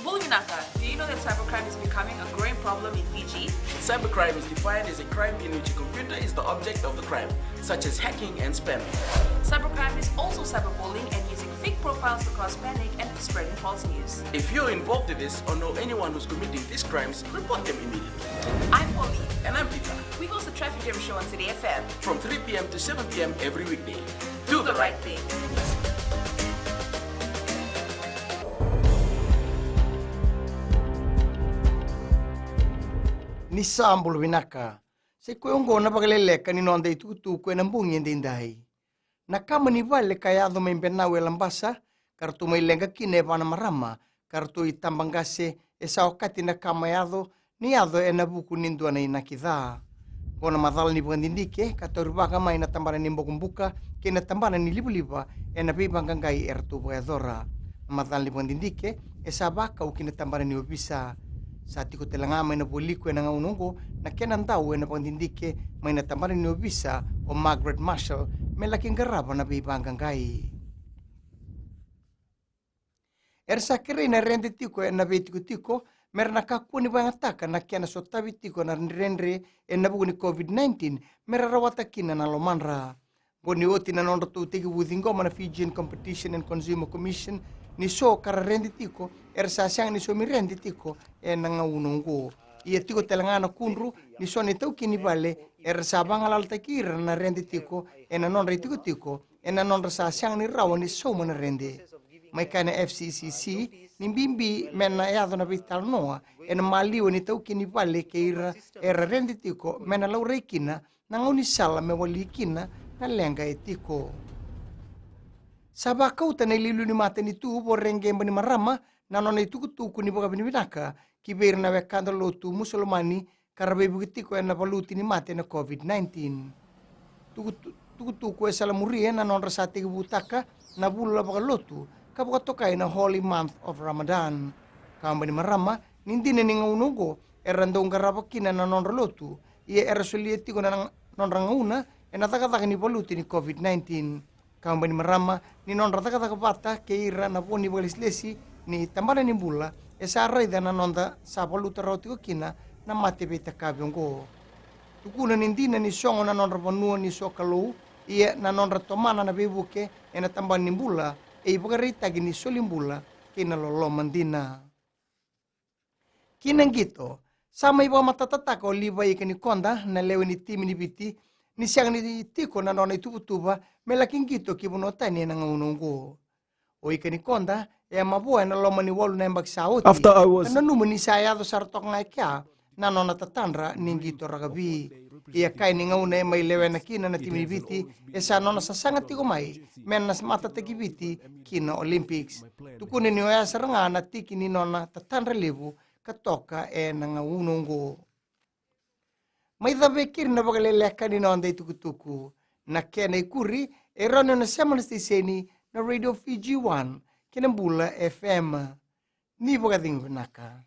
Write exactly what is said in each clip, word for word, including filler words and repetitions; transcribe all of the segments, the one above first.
Bula vinaka, do you know that cybercrime is becoming a growing problem in Fiji? Cybercrime is defined as a crime in which a computer is the object of the crime, such as hacking and spamming. Cybercrime is also cyberbullying and using fake profiles to cause panic and spreading false news. If you're involved in this or know anyone who's committing these crimes, report them immediately. I'm Polly. And I'm Peter. We host the Traffic Jam Show on City F M. From three p.m. to seven p.m. every weekday. Do the right thing. Ni sa bula vinaka. Sa i koya oqo na vakaleleka ni noda itukutuku ena bogi edaidai. Na kama ni vale ka yaco mai Benau e Labasa, ka ratou mai leqa kina e va na marama, ka ratou itabaqase, e sa okati na kama yaco, ni yaco ena vuku ni dua na inaki ca. Oqo na macala ni vakadidike ka taurivaka mai na tabana ni bokobuka kei na tabana ni livaliva ena veivaqaqai eratou vakayacora. Na macala ni vakadidike e sa vakau ki na tabana ni ovisa. Sa tiko tale ga mai na vualiku ena gauna oqo na kena dau ena vakadidike mai na tabana ni ovisa o Margaret Marshall me laki qarava na veivaqaqai. Era sa kerei na rede tiko ena veitikotiko me ra na kakua ni vakayagataka na kena sotavi tiko na dredre ena vuku ni COVID nineteen me ra rawata kina na lomadra. Oqo ni oti na nodratou tekivu ciqoma na Fijian Competition and Consumer Commission ni so ka ra rede tiko era sa sega ni saumi rede tiko ena gauna oqo. Ia tiko tale ga na kudru ni so na itaukei ni vale era sa vagalalataki ira na rede tiko ena nodra itikotiko ena nodra sa sega ni rawa ni sauma na rede. Mai kaya na F C C C ni bibi me na yaco na veitalanoa ena maliwa ni taukei ni vale kei ira era rede tiko me na laurai kina na gaunisala me wali kina na leqa e tiko. Sa vakauta na iliuliu ni matanitu Voreqe Bainimarama na nona itukutuku ni vakavinavinaka ki vei ira na wekada lotu Musulomani ka ra veivuke tiko ena valuti ni mate na COVID nineteen. Tukutu-, tukutuku e salamuria na nodra sa tekivutaka na vula vakalotu ka vakatokai na Holy Month of Ramadan. Kaya o Bainimarama ni dina ni gauna oqo era dau qarava kina na nodra lotu, ia era solia tiko na nodra gauna ena cakacaka ni valuti ni COVID nineteen. Kaya o Bainimarama ni nodra cakacaka vata kei ira na vo ni vakalesilesi ni tabana ni bula e sa raica na noda sa valuta rawa tiko kina na mate veitakavi oqo. Tukuna ni dina ni sogo na nodra vanua ni sokalou, ia na nodra tomana na veivuke ena tabana ni bula e ivakaraitaki ni soli bula kei na loloma dina. Ki na qito, sa mai vakamatatataka o Livai Ikanikoda na lewe ni timi ni Viti ni sega ni tiko na nona ituvatuva me laki qito ki vanua tani ena gauna oqo. O Ikanikoda e a mavoa ena loma ni walu na yabaki sa oti. After I was ka nanuma ni sa yaco sara toka ga e kea na nona tatadra ni qito rakavi. Ia kaya ni gauna e mai lewena kina na timi ni Viti e sa nona sasaga tiko mai me na matataki Viti ki na Olympics. Tukuna ni oya sara ga na tiki ni nona tatadra levu ka toka ena gauna oqo. Mai cava e keri na vakaleleka ni noda itukutuku. Na kena ikuri e rawa ni o na sema na siteseni na Radio Fiji One kei na Bula F M. Ni vakacegu vinaka.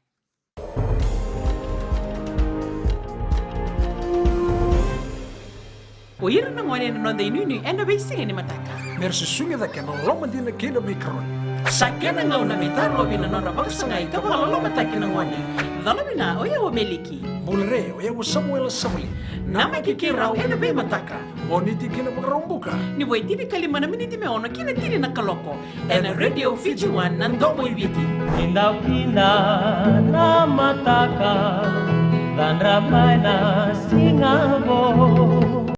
O ira na gone na noda inuinui ena veisiga ni mataka. Me ra susugi cake na loloma dina kei na veikaroni. Sa kena gauna me tarovi na nodra vakasagai ka vakalolomataki na gone. Cala vina, o yau o Meliki. Bula re, o yau o Samuela Savali. Namaki keirau ena veimataka. Moniti ki na Vakaraubuka. Ni vo e tinikalima na miniti me ono ki na tini na kaloko. Ena Radio Fiji One, na domo i Viti. Kidau kina na mataka, cadra mai na